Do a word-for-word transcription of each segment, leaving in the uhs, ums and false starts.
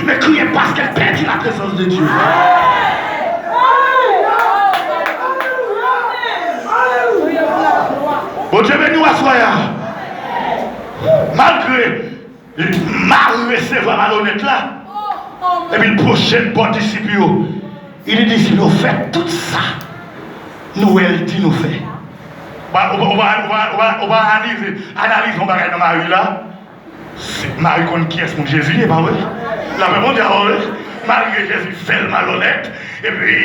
mais criez parce qu'elle perdit la présence de Dieu. Bondye beni w aswè a. Malgre Mari resevwa malonèt la, epi l pwoche l bò disip yo. Li di disip yo, fè tout sa nou wè l di nou fè. Ou pa, ou pa, ou pa, ou pa, ou pa, ou pa analize, analize yon bagay nan Mari la. Se, Mari konn kiyès moun Jezi ye, pa vre? Lapè Bondye avè w, wi. Malgre Jezi fè l malonèt, epi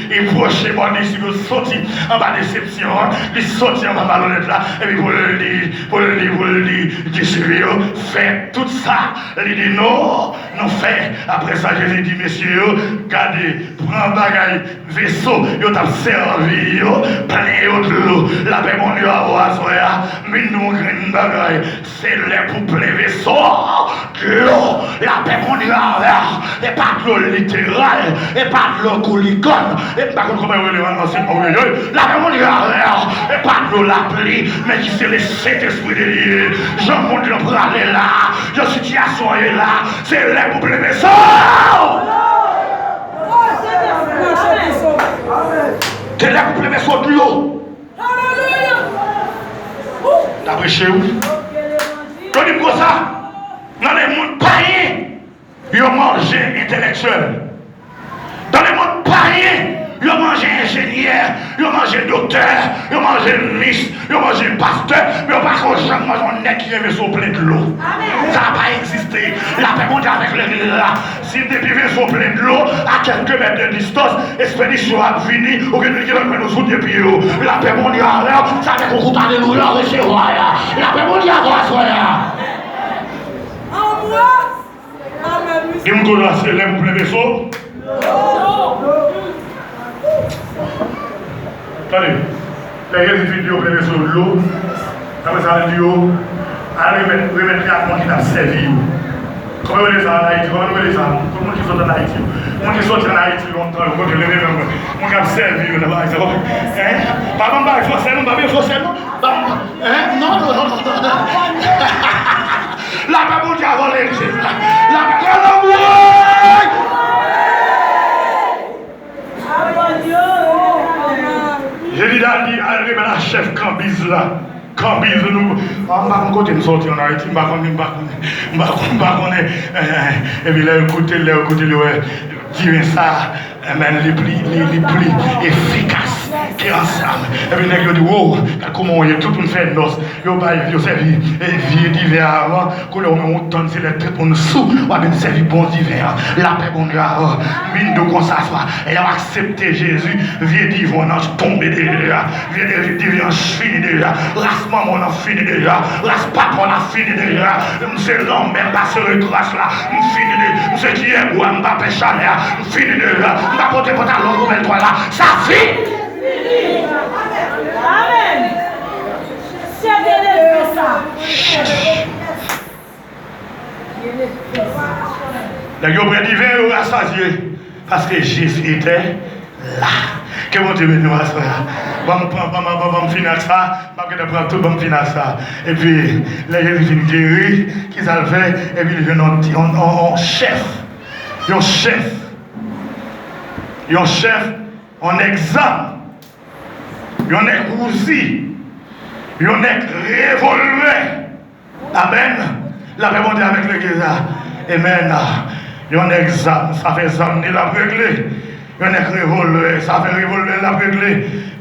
li pwoche bò disip yo soti anba desepsyon an, li soti anba malonèt la, epi pou l di, pou l di, pou l di disip yo, fè tout sa li di nou, nou fè. Apre sa, Jezi di mesye yo, gade, pran bagay veso yo t ap sèvi yo, plen yo dlo. Lapè Bondye avè w aswè a, m vin di w yon grenn bagay. Se lè pou plen veso dlo. Lapè Bondye avè w. E pa dlo literal, e pa dlo kouligann, e m pa konn kòman yo rele an ansyen, oyoyoy. Lapè Bondye avè w. E pa dlo lapli, men ki se le Sentespri de Dye. Jan mond lan prale la, jan sitiyasyon an ye la, se lè pou plen veso. Se lè pou plen veso dlo. Alelouya! T ap preche, wi. Yo di m konsa, nan lemonn payen, yo manje entelektyèl. Nan lemonn payen, yo manje enjenyè, yo manje doktè, yo manje mis, yo manje pastè, men yo pa ko janm manje yon nèg ki gen veso plen dlo. Sa pa egziste. Lapè Bondye avèk legliz la. Si depi veso plen dlo, a kèlke mèt de distans, ekspedisyon ap vini, ou gen ki lòt men nou sou de pye yo. Lapè Bondye avè w, sa fè kou kout alelouya resevwa a. Lapè Bondye avè w aswè a. Gen moun kote la se lè pou plen veso. Tande. Lè Jezi fin di yo plen veso dlo, apre sa, li di yo, al remèt, remèt li ak moun ki t ap sèvi yo. Kòman yo rele sa ann Ayiti? Kòman nou rele sa? Tout moun ki sot ann Ayiti. Moun ki soti ann Ayiti lontan, yo kote yo leve men mwen. Moun k ap sèvi yo nan bagay sa. Hein? Pa ban m bagay fransè non, pa ban m fransè non. Ban m, hein? Non, non, non, non, non, non. Lapè Bondye avè w legliz la. Lapè Bondye avè w. Jezi t al di, al remèt a chèf kanbiz la. Kanbiz nou. Ah, m pa konn kote m soti ann Ayiti, m pa konnen, m pa konnen, m pa konnen, m pa konnen. Eh, eh, epi lè yo koute l, lè yo koute l, yo wè diven sa, eh, men li pli, li, li pli efikas ke ansanm. Epi nèg yo di, wow, gad kòman w ye, tout moun fè nòs. Yo bay, yo sèvi, eh, vye diven avan. Kounye a ou menm ou tann se lè tout moun sou, w ap vin sèvi bon diven an. Lapè Bondye avè w. M vin di w konsa aswè a, lè w aksepte Jezi, vye diven w nan tonbe deja. Vye diven an fini deja. Ras manman w nan fini deja. Ras papa w nan fini deja. M se lanmè, m pa se retras la. M fini deja. M se kiyè bwa, m pa pè chalè a. M fini deja. M pa pote pantalon pou bèl twal la. Sa fini. Amèn. Chèf de leve sa. Nèg yo pran diven, yo rasazye, paske Jezi etè la. Ke Bondye beni w aswè a. Ban m pran, ban m, ban m, ban m fini ak sa. M ap gentan pran tout, ban m fini ak sa. Epi, lè Jezi fin geri, kisa l fè? Epi l jwenn yon, yon, yon, yon chèf. Yon chèf. Yon chèf, yon nèg zam. Yon nèg wouzi. Yon nèg revòlvè. Amèn. Lapè Bondye avèk legliz la. Amèn. Yon nèg zam, sa fè zam ni l ap regle. Yon nèg revòlvè, sa fè revòlvè l ap regle.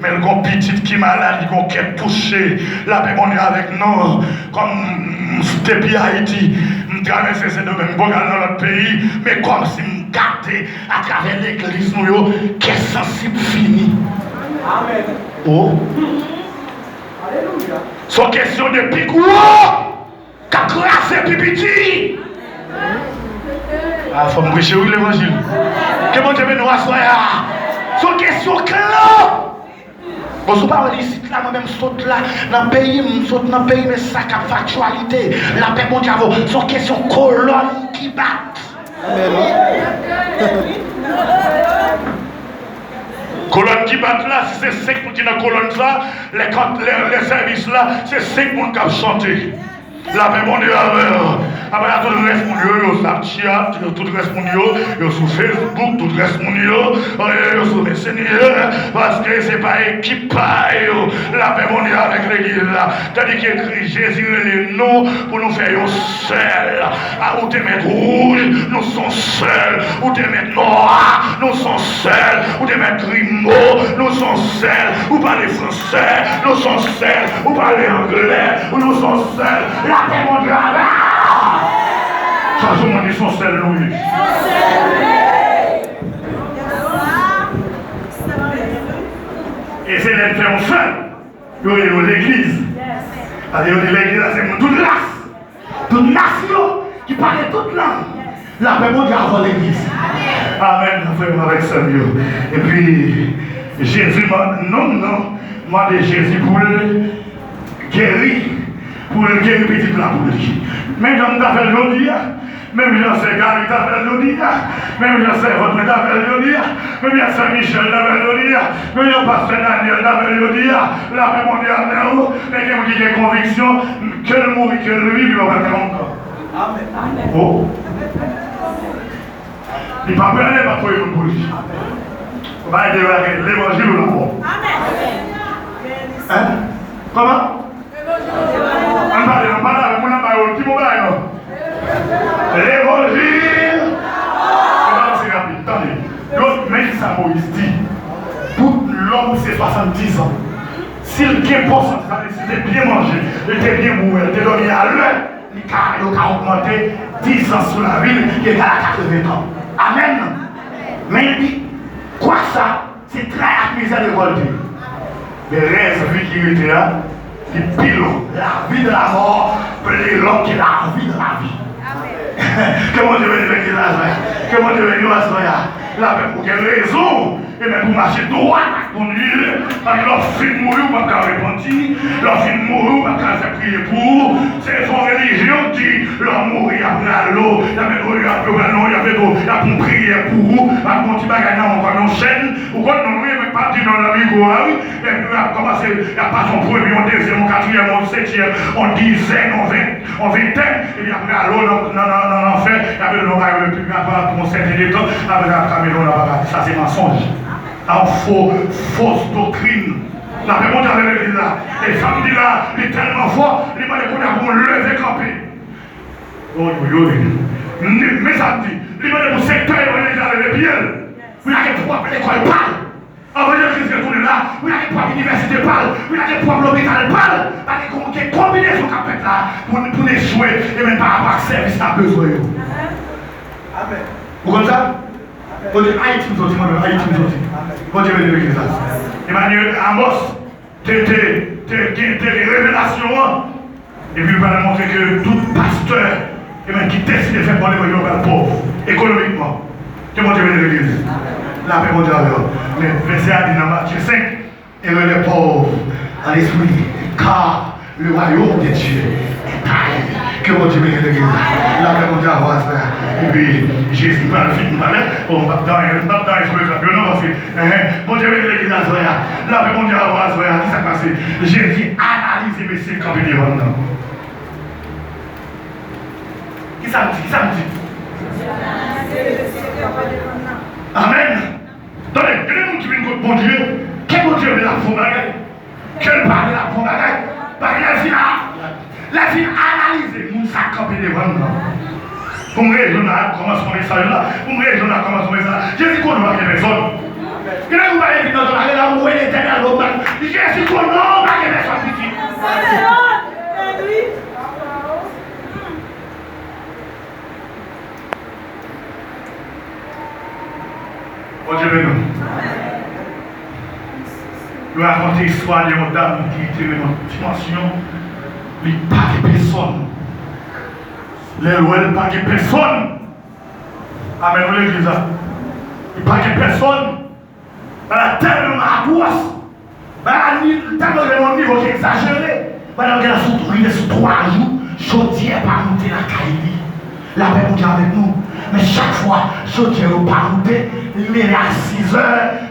Men l gon pitit ki malad, li gon kè touche. Lapè Bondye avèk nou. Kòm m depi Ayiti, m travèse Sendomeng, m pral nan lòt peyi. Men kòmsi m gade atravè legliz nou yo, kè sansib fini. Amèn. Oh. Alelouya. Se yon kesyon de pi gwo k ap kraze pi piti. Ah, fò m preche, wi, levanjil. Ke Bondye beni w aswè a. Se yon kesyon klan. Bon, si w pa wè l isit la, mwen menm m sot la, nan peyi m, m sot nan peyi m, e sa k ap fè aktyalite. Lapè Bondye avè w. Se yon kesyon kolòn ki bat. Amèn, wi. Kolòn ki bat la, si se senk moun ki nan kolòn sa, lè, lè, lè sèvis la, se senk moun k ap chante. Lapè Bondye avè w. Apre sa, tout rès moun yo, yo Snapchat, yo, tout rès moun yo, yo sou Facebook, tout rès moun yo, yo, yo sou Messenger, paske se pa ekip pa yo. Lapè Bondye avèk legliz la. Tandis ke Kris Jezi rele nou pou nou fè yon sèl. A, ou te mèt wouj, nou se yon sèl. Ou te mèt nwa, nou se yon sèl. Ou te mèt grimo, nou se yon sèl. Ou pale fransè, nou se yon sèl. Ou pale anglè, nou se yon sèl. Lapè Bondye avè w. Chak jou mwen di se yon sèl nou ye. E se lè n fè yon sèl, yo rele yo legliz. Paske yo di legliz la se moun tout ras, tout nasyon, ki pale tout lang. Lapè Bondye avè w legliz. Amèn, frè m avèk sè m yo. Epi, Jezi, non, non, mande Jezi pou l geri, pou l geri pitit la pou li. Menm jan m ta fè l jodi a, menm jan sè Gary ta fè l jodi a, menm jan sèvant mwen ta fè l jodi a, menm jan sè Michel ta fè l jodi a, menm jan pastè Daniel ta fè l jodi a, lapè Bondye avè w, men gen moun ki gen konviksyon, ke l mouri, ke l viv, li pa pral ka lontan. Amèn. Oh. Li pa prale, pa voye moun pou li. Ou pa ede yo lage levanjil ou lanmò. Hein? Kòman? Ann pale, ann pale avèk moun nan, ba yo ti mo bagay non. Levanjil. Ann pale se rapid, tande. Yo, men sa Moyiz di. Tout lòm se swasanndiz an. Si l gen bon sante, sa vle di si l te byen manje, li te byen bwè, li te dòmi alè, li ka, yo ka ogmante diz an sou lavi l, ki egal a katreven tan. Amèn. Men li di, kwa sa, se tray ak mizè rekòlte. Men rès vi ki rete a, li pi long. La vie de la mort, plus long que la vie de la vie. Ke Bondye beni legliz la aswè a. Ke Bondye beni w aswè a. Lapè pou gen rezon. Ebyen, pou mache dwat ak Bondye, lè w fin mouri, ou p ap ka repanti. Lè w fin mouri, ou p ap ka fè priye pou ou. Se fo relijyon ki, lè w mouri, y ap rale w, y ap mete w, y ap rale w, y ap mete w, y ap fè yon priyè pou ou, y ap fè yon ti bagay nan men w kòm yon chèn. Ou konn non nou ye, men pa di non nan mikwo a, wi. Epi y ap kòmanse, y ap pase yon premye, yon dezyèm, yon katriyèm, yon setyèm, yon dizèn, yon ven, yon ventèn, epi apre alo nan, nan, nan, nan lanfè, y ap mete nou nan yon, epi apre, apre yon sèten de tan, apre sa, y ap ka mete nou nan paradi. Sa se mansonj. Sa yon fo, fos doktrin. Lapè Bondye avèk legliz la. E sa m di la, li tèlman fò, li mande kounye a pou nou leve kanpe. Oyoyoy. Men sa m di, li mande pou sektè evanjelik la leve pye l. Pou l lage pwòp lekòl pa l. Anvan Jezi Kris retounen la, pou l lage pwòp inivèsite pa l, pou l lage pwòp lopital pa l. Paske gen konbinezon k ap fèt la pou, pou n echwe, e menm pa rapò ak sèvis n ap bezwen yo. Amèn. Ou konn sa? Kote Ayiti m soti, mwen menm, Ayiti m soti. Bondye beni legliz la. Emmanuel Amos te, te, te gen, te gen revelasyon an. Epi l pral montre ke tout pastè, e menm ki deside fè bon levanjil yo pral pòv ekonomikman. Ke Bondye beni legliz. Lapè Bondye avè w. Men vèsè a di nan Matye senk, heureux les pauvres en esprit, car le royaume de Dieu est à eux. Ke Bondye beni legliz. Lapè Bondye avè w aswè a. Epi Jezi pral vin, pale. Bon, m p ap dan, m p ap dan sou egzanp yo non, paske Enhen. Bondye beni legliz aswè a. Lapè Bondye avè w aswè a. Kisa k pase? Jezi analize mesye k kanpe devan l nan. Kisa m di? Kisa m di? Amèn. Tande, gen de moun ki vin kot Bondye, ke Bondye vle l ap fè yon bagay. Ke l pa vle l ap fè yon bagay. Paske lè l fin a, lè l fin analize moun sa k kanpe devan l nan. Pou m rezonnen ak kòmansman mesaj la. Pou m rezonnen ak kòmansman mesaj la. Jezi konnen w pa gen pèsòn. Gen nèg ou pa gen vin nan zòn la, gen la ou wè Letènèl, ou pa, Jezi konnen w pa gen pèsòn pitit. Bondye beni w. Yo rakonte istwa de yon dam ki te nan yon dimansyon, li pa gen pèsòn. Lè l wè l pa gen pèsòn, amèn, nou legliz la, li pa gen pèsòn. Bagay la tèlman atwòs. Bagay la ni, tèlman rive nan yon nivo ki egzajere. Pandan l gentan sou, rive sou twa jou, chodyè pa moute lakay li. Lapè Bondye avèk nou. Men chak fwa chodyè yo pa moute, li leve a sizè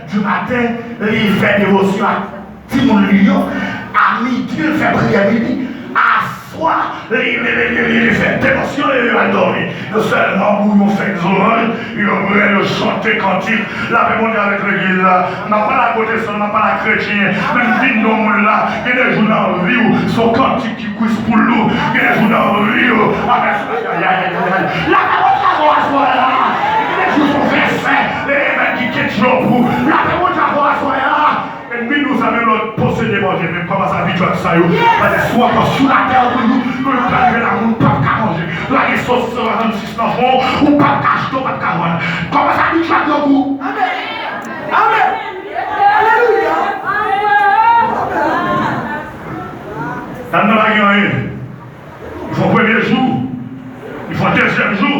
di maten, li fè devosyon ak timoun li yo. A midi, l fè priyè midi. A Li, li, li, li, li, li fè devosyon e yo al dòmi. Yo sèlman bouyi yon fèy zoranj, yo bwè, yo chante kantik. Lapè Bondye avèk legliz la. M ap pale ak pwotestan, m ap pale ak kretyen. Men m vin nan moun la. Gen de jou nan vi w, se yon kantik ki kwis pou lou. Gen de jou nan vi w, avèk, ay, ay, ay, ay, ay. Lapè Bondye avè w aswè a. Gen de jou se yon vèsè, e, e, men ki ketye w pou. Lapè Bondye avè w aswè a. Ènmi nou sa menm lè w posede manje, men kòmanse abitye ak sa yo. Paske si w ankò sou latè toujou, nou pral rive la moun p ap ka manje. Lage sosis san swasannsis nan fon, ou p ap ka achte, ou p ap ka vann. Kòmanse abitye ak grangou. Amèn. Amèn. Alelouya. Anndan pa gen anyen. Li fè yon premye jou. Li fè yon dezyèm jou.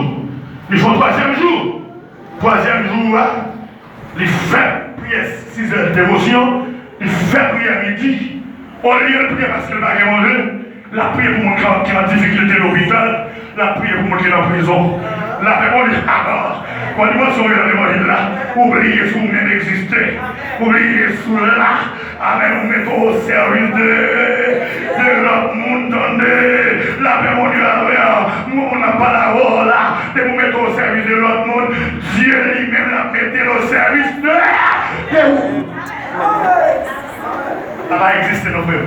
Li fè yon twazyèm jou. Twazyèm jou a, li fè priyè sizè devosyon, li fè priyè midi. Olye l priye paske l pa gen manje, l ap priye pou moun ki an, ki an difikilte lopital, l ap priye pou moun ki nan prizon. Lapè Bondye, aba, kòman di mwen sou levanjil la, ou bliye si w menm egziste, ou bliye si w la, amèn, ou mete w o sèvis de, de lòt moun, tande, lapè Bondye avè w, moun ap pale avè w la, depi ou mete w o sèvis de lòt moun, Dye li menm l ap mete l o sèvis de, de ou. Sa pa egziste non frè.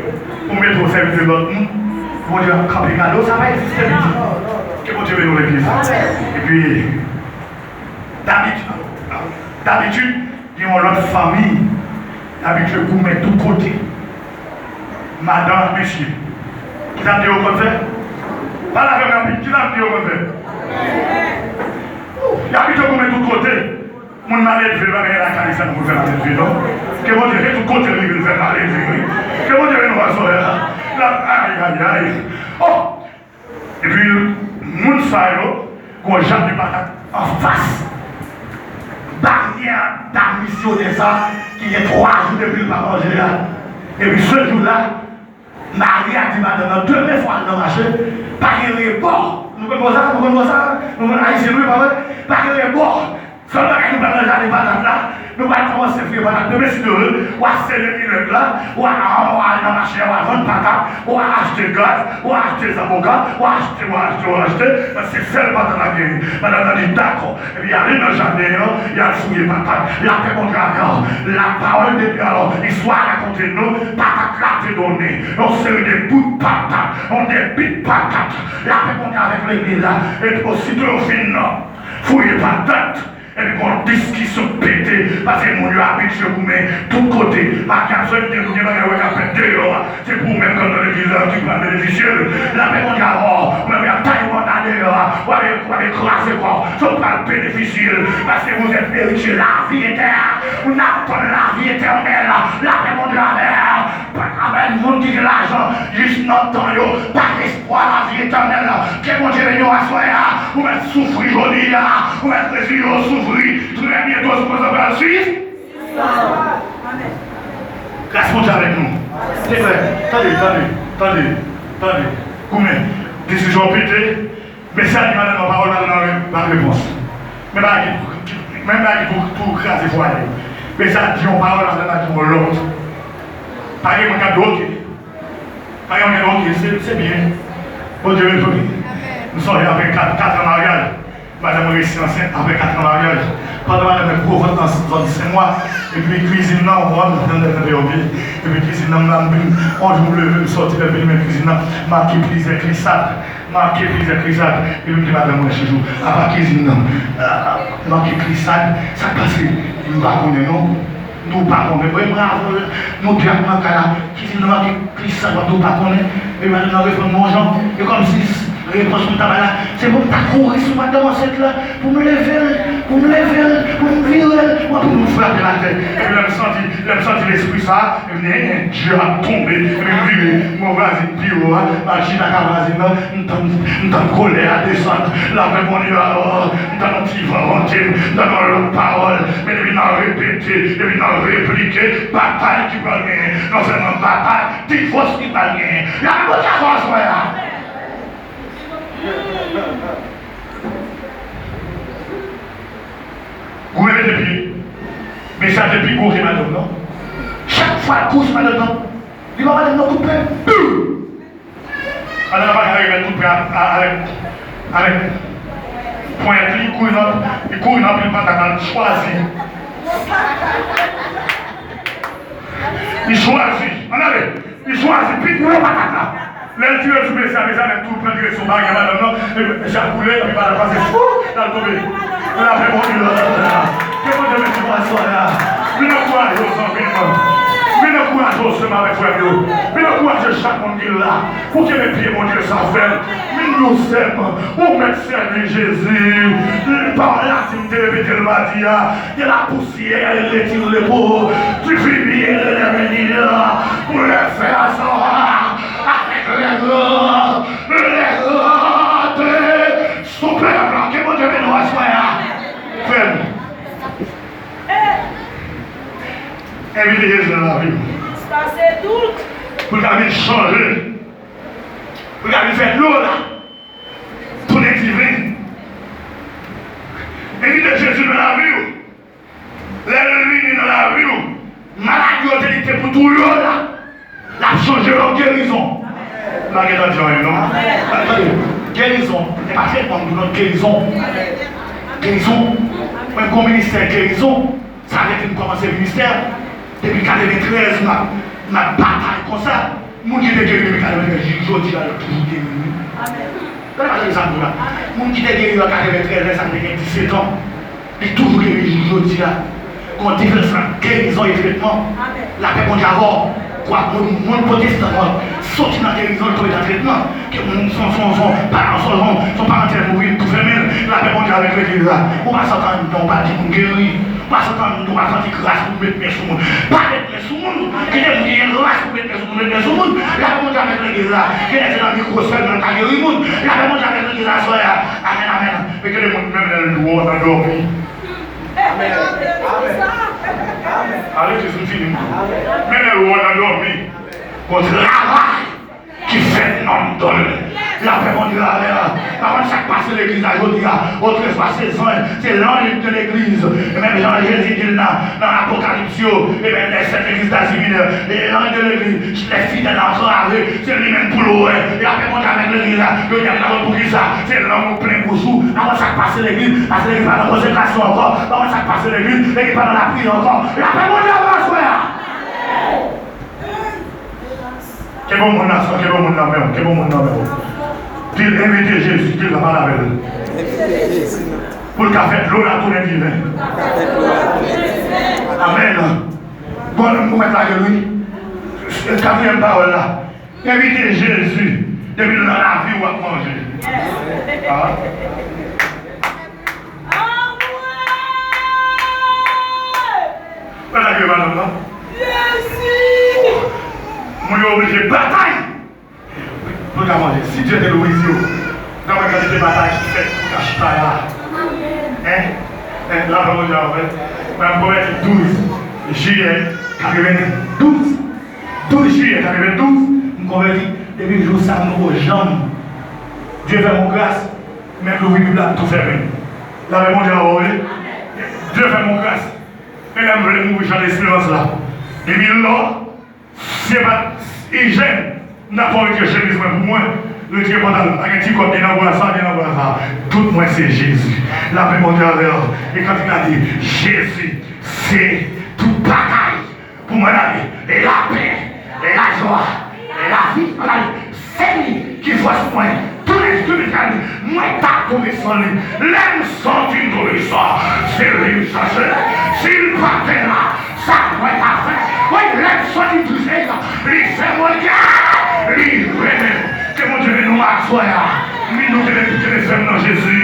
Pou mete w o sèvis de lòt moun, Bondye ap kanpe gade w, sa pa egziste ditou. Ke Bondye beni w legliz. Epi, dabitid, dabitid, gen yon lòt fanmi, y abitye goumen tout kote. Madanm ak mesye. Kisa m di yo konn fè? Pale avè m rapid. Kisa m di yo konn fè? Y abitye goumen tout kote. Moun maledve pa gen lakay li sèlman pou l fè maledve, non. Ke Bondye, se tout kote li vin fè maledve, wi. Ke Bondye beni w aswè a. L ap, ay, ay, ay. Oh! Epi, moun sa yo, gon jaden patat anfas baryè dam misyonè sa, ki gen twa jou depi l pa manje a. Epi, se jou la, mari a di madanm nan, demen fò al nan mache, pa gen rebò. Nou konn mo sa? Nou konn mo sa? Nou konn ayisyen, wi, pa vre? Pa gen rebò. Sèl bagay nou pral nan jaden patat la, nou pral kòmanse fouye patat. Demen si Dye vle, w a sere milèt la, w a, w a al nan mache a, w a vann patat, w a achte gaz, w a achte zanboka, w a achte, w a achte, w a achte, paske se sèl patat la genyen. Madanm nan di, dakò. Epi y ale nan jaden an, y al fouye patat. Lapè Bondye avè w. Lapawòl de Dye, alò, istwa a rakonte nou, patat la te donnen yon seri de bout patat, yon debit patat. Lapè Bondye avèk legliz la. Epi osito yo fin nan fouye patat, epi gon diskisyon pete, paske moun yo abitye goumen tout kote. Pa gen absoliman gen bagay wè k ap fèt deyò a. Se pou ou menm k ap nan legliz la ki pral benefisye l. Lapè Bondye avè w. Ou menm k ap taye banda deyò a, w ap, w ap kraze kò w. Se ou k pral benefisye l. Paske vous êtes héritiers lavi etè-, n ap tann lavi etènèl. Lapè Bondye avè w. Pa ka bay moun ki gen lajan jis nan tan yo. Pa gen espwa lavi etènèl. Ke Bondye beni w aswè a. Ou mèt soufri jodi a. Ou mèt reziye w soufri. Trè byento, sou konsa pral swiv. Gras Bondye avèk nou. Se vre. Tande, tande, tande, tande. Goumen. Desizyon pete. Mesye a di madanm nan pawòl, madanm nan pa repons. Men bagay ki, men bagay ki tou, tou kraze fwaye. Mesye a di yon pawòl, madanm nan di yon lòt. Pa gen moun k ap di oke. Pa gen moun k ap di oke, se, se byen. Bondye beni w. M sonje apre kat, kat an maryaj, madanm mwen resi ansent apre kat an maryaj. Pandan madanm mwen gwo vant nan zòn senk mwa, epi kwizin nan, w konprann, nan, nan, nan, nan, epi kwizin nan, m la, m vin, yon jou m leve, m sòti, lè m vin, men kwizin nan make plizyè glisad. Make plizyè glisad, epi m di madanm mwen chak jou, apa kwizin nan, ah, make glisad, sa k pase? M pa konnen non. M di w pa konnen. Mwen, mwen avè w, nou de ap nan kay la, kwizin nan make glisad, w ap di w pa konnen. Epi madanm nan reponn mwen yon jan, e kòmsi repons mwen ta bay la, se pou m ta kouri sou madanm ansent la, pou m leve l, pou m leve l, pou m vire l, pou m frape l atè. Epi lè m santi, lè m santi lespri sa, Dye ap tonbe, epi m vire, m wè vwazin pi wo a, m al chita ak vwazin nan, m tann, m tann kolè a desann, lapè Bondye a, m tann yon ti van vante m, m tann yon lòt pawòl, men depi n ap repete, depi n ap replike, batay ki pral genyen, non sèlman batay, divòs ki pral genyen. Lapè Bondye avè w aswè a. Goumen mete pye. Mesye a te pi gwo ke madanm nan. Chak fwa l kouri sou madanm nan, li ba madanm nan kout pwen. Bou! Pandan l ap al remèt kout pwen avèk, avèk pwent li, li kouri nan, li kouri nan pil patat la, li chwazi. Li chwazi. Ann ale. Li chwazi pi gwo patat la. Lè l tire l sou mesye a, mesye a menm tou pran direksyon bagay madanm nan. Epi mesye a koule, epi patat la se fou, l al tonbe. Lapè Bondye la. Ke Bondye benini w aswè a. Vin ankouraje w, zanmi m. Vin ankouraje w, sè m avèk frè m yo. Vin ankouraje chak moun ki la. Pou kenbe pye Bondye sa fè. Vin dous, sè m. Ou mèt sèvi Jezi. Pawòl la di m te repete l madi a. Gen lapousyè, retire lepo. Ti fimi, relève nid. Pou lè fè a sa. Avèk lè gran, lè gran. Souple, ke Bondye beni w aswè a. Frè m. Envite Jezi nan lavi w. Pou l ka vin chanje. Pou l ka vin fè dlo la tounen diven. Envite Jezi nan lavi w. Lè l vini nan lavi w, maladi yo te dikte pou touye w la, l ap chanje w an gerizon. M pa gentan di anyen non. Tande, gerizon, e pa tretman m di w non, gerizon. Gerizon. Mwen gon ministè gerizon. Sa fè ke m kòmanse ministè. Depi katreventrèz, m ap, m ap batay konsa. Moun ki te geri depi katreventrèz, jis jodi a, yo toujou geri, wi. Gade bagay sa m di w la. Moun ki te geri an katreventrèz, lè sa m te gen disèt an, li toujou geri jis jodi a. Gon diferans ant gerizon e tretman. Lapè Bondye avè w. Kwa moun, moun pwotestan an soti nan gerizon, li tonbe nan tretman. Ke moun, son, son, son, pa, son, son, son parantèz, ouvri tou fèmen l. Lapè Bondye avèk legliz la. Ou pa santi andan, ou pa di moun geri. Ou pa santi andan, ou pa santi gras pou met men sou moun. Pa met men sou moun. Kite moun ki gen gras pou met men sou moun, met men sou moun. Lapè Bondye avèk legliz la. Gen nèg se nan mikwo sèlman l ka geri moun. Lapè Bondye avèk legliz la aswè a. Amèn, amèn. Men gen de moun menm lè l dwòl nan dòmi. Amèn. Amèn. Amèn. Ale, Jezi, m fini. Menm lè l dwòl nan dòmi. Bon travay ki fèt nan dòmi. Lapè Bondye avè w. Pa konn sa k pase legliz la jodi a. Otrefwa se zanj, se lanj de legliz. E menm jan Jezi di l nan, nan Apokalips yo, e menm lè sèt legliz Azi Minè, e lanj de legliz, lè fidèl antrave, se li menm pou l wè. Lapè Bondye avèk legliz la. Yo di a, m pa konn poukisa se lang ou plen bouch ou. Pa konn sa k pase legliz, paske legliz pa nan konsekrasyon ankò. Pa konn sa k pase legliz, legliz pa nan lapriyè ankò. Lapè Bondye avè w aswè a. Kenbe yon moun nan, kenbe yon moun nan men w, kenbe yon moun nan men w. Di l, envite Jezi, di l, pale avè l. Pou l ka fè dlo la tounen diven. Amèn. Bon, nou mèt lage l, wi. Katriyèm pawòl la. Envite Jezi. Depi l nan lavi w, w ap manje. Ah. Anmwe! Wè sa k rive madanm nan? Jezi! Moun yo oblije batay pou yo ka manje. Si Dye te louize yo, w ta wè kantite batay ki fèt pou ta chita la. Hein? Hein? Lapè Bondye avè w. Mwen, m konvèti douz jiyè katrevendouz. Douz jiyè katrevendouz, m konvèti. Depi jou sa, m poko janm. Dye fè m yon gras. Men m louvri Bib la, m tou fèmen. Lapè Bondye avè w, wi. Dye fè m yon gras. Men lè m vle mouri, chante esperans la. Depi lò, si se pa t ijèn, m ta fè w retire chemiz mwen pou mwen, retire pantalon. Pa gen ti kòd, li nan bra sa, li nan bra sa. Tout mwen se Jezi. Lapè Bondye avè w. E kantik la di, Jezi se tout bagay. Pou mwen, ale, lapè, lajwa, lavi, ann ale, se li ki fòs mwen. Tou lè jou mwen ta tonbe san li. Lè m santi m tonbe san, se li m chache. Si l pa te la, sa mwen ta fè? Wi, lè m santi m touche, li fè mwen gade, li renmen m. Ke Bondye beni w aswè a. Wi, nou te mete fèm nan Jezi.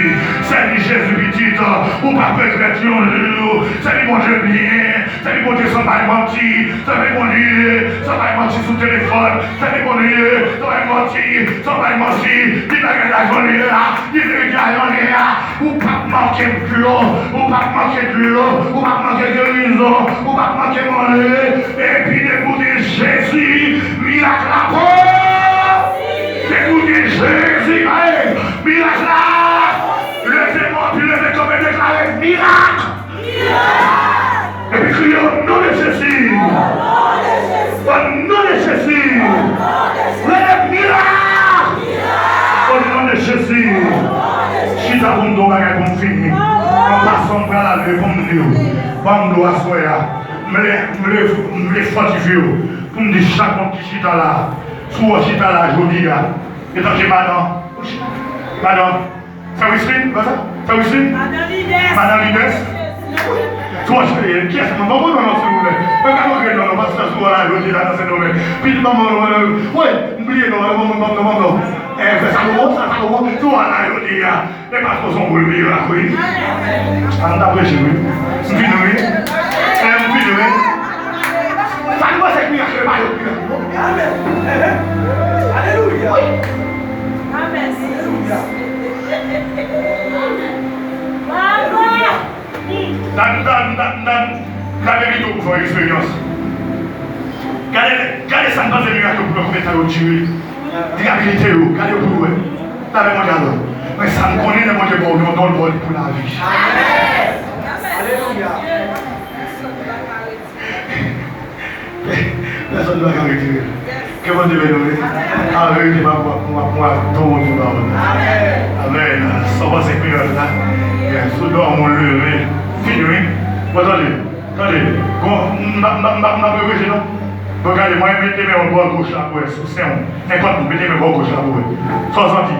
Sèvi Jezi, pitit. Ou p ap regrèt yon jou. Sèvi Bondye byen. Sèvi Bondye san bay manti. Sèvi Bondye san bay manti sou telefòn. Sèvi Bondye san bay manti, san bay manti. Li bagay lajan li la. Li verite lajan li la. Ou p ap manke dlo. Ou p ap manke dlo. Ou p ap manke gerizon. Ou p ap manke manje. Epi depi w gen Jezi, mirak la po. Depi w gen Jezi, ay, mirak la. Leve mò, pi leve kanpe, deklare mirak. Epi kriye, o non de Jezi. O non de Jezi. Rele, mirak. Pou m di w, ban m dlo aswè a. M vle, m vle, m vle fòtifye w. Pou m di chak moun ki chita la, si w chita la jodi a, etanke madan, madan, Sè Wislin, pa sa? Sè Wislin? Madan Lidès. Madan Lidès? Si w chita, kiyès mwen? Ban mwen non, non, silvouplè. Mwen ka montre non, non, pastè sou la jodi a nan Sendomeng. Pitit ban mwen non, non, non. Wi, m bliye non, non, non, non, non, non. Eh, sè Salomon, sè Salomon, sou la jodi a. E pastè se yon gwo mirak, wi. A, m ta preche, wi. M fini, wi. E, m fini, wi. Sa nou panse k mirak yo, pa yo k mirak, non? Amèn. Alelouya. Amèn. Alelouya. Baba. N ap, n ap, n ap, n ap, n ap envite w pou fè yon eksperyans. Gade, gade sa n panse mirak yo pou yo, konbyen tan yo dire. Dirabilite yo, gade yo pou yo wè. Lave Bondye alò. Men sa m konnen, lè Bondye ba w yon don, l ba w li pou lavi. Alelouya. Pèsonn pa ka retire l. Ke Bondye beni w, wi. An verite, m ap, m ap, m ap, m ap don w pou pawòl la. Amèn. Sa w panse k mirak la? Yes. Sou dòmi w leve. Fini, wi. Bon, tande. Tande. Bon, m pa, m pa, m pa, m pa preche, non. Bon, gade, mwen mete men w bò goch la pou wè, sou sen w. Nenpòt moun, mete men bò goch la pou wè. Sa w santi?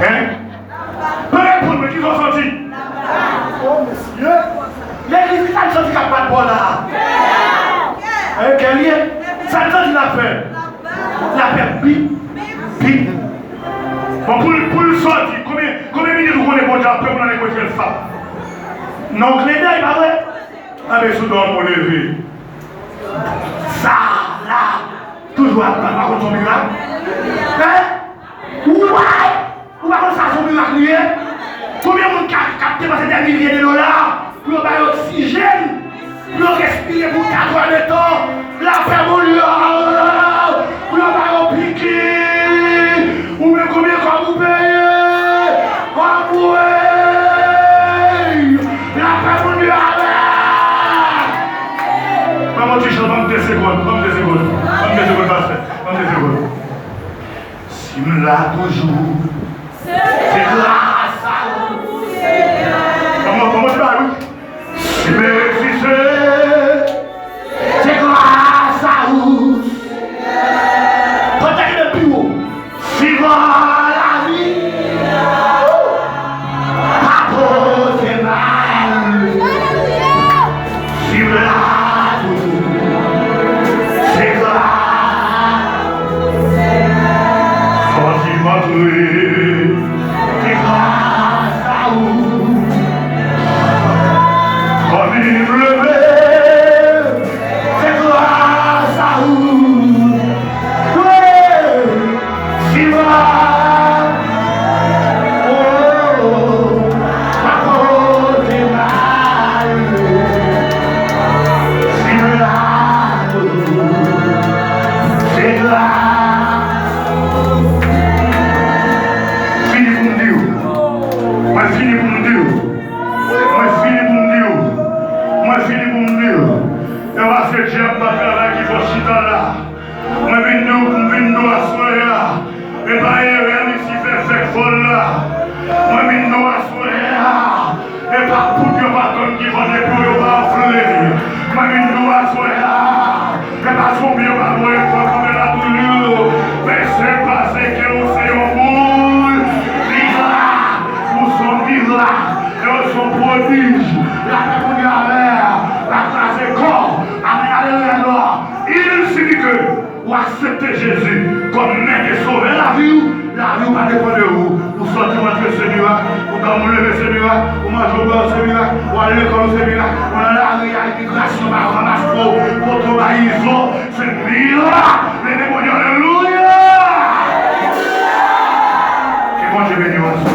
Hein? Pa reponn mwen, kisa w santi? O mesye! Legliz, kisa n santi k ap bat bò la a? Hein, kè l ye? Sa n santi l ap fè? L ap fè bip, bip. Bon, pou l, pou l sòti, konbyen, konbyen minit ou konnen Bondye ap pran pou l ale kote l fap? Nan yon kledèy, pa vre? Anben, sou dòmi w leve. Sa la, toujou ap bat, pa konn se yon mirak? Hein? Ou pa, ou pa konn sa se yon mirak li ye? Konbyen moun k ap, k ap depanse dè milye de dola pou yo ba yo oksijèn, pou yo respire pou katrè de tan? Lapè Bondye a, pou yo ba yo piki, ou menm konbyen kòb ou peye? Anmwey! Lapè Bondye a la! Ban m yon ti chans, ban m de segonn, ban m de segonn, ban m de segonn, pastè, ban m de segonn. Si m la toujou, se gras a ou, Senyè. Kòman, kòman se la, wi? Si m egziste, se gras a ou, Senyè. Pote ki de pi wo. Si van lavi pa pote mal. Si m la toujou, se gras. Sòti m antre, se gras a ou. Kòm m leve, se gras a ou. Wi, si m la, oh, pa pote mal. Si m la toujou, se gras. Fini pou m di w. Mwen fini pou m di w. Mwen fini pou m di w. Mwen fini pou m di w. E pa se dyab pa travay ki fè w chita la. Mwen vin di w, m vin di w aswè a. E pa erè Lisifè fè k fè w la. Mwen vin di w aswè a. E pa poud yo pa tonn ki fè w depi w yo pa anfle. Mwen vin di w aswè a. E pa zonbi yo pa voye fè w kanpe la toujou. Men se paske w se yon boul mirak. Ou se yon mirak. E w se yon pwodij. Lapè Bondye avè w. L ap kraze kò w. Amèn, alelouya, glwa. Il sifi ke ou aksepte Jezi kòm Mèt e Sovè lavi w, lavi w pa depann de ou. Ou sòti w antre se mirak, ou dòmi w leve se mirak, ou manje w bwè w se mirak, ou al lekòl ou se mirak, ou nan lari a imigrasyon pa ranmase w, poto bay izo, se mirak. Leve Bondye, alelouya! Ke Bondye beni w aswè.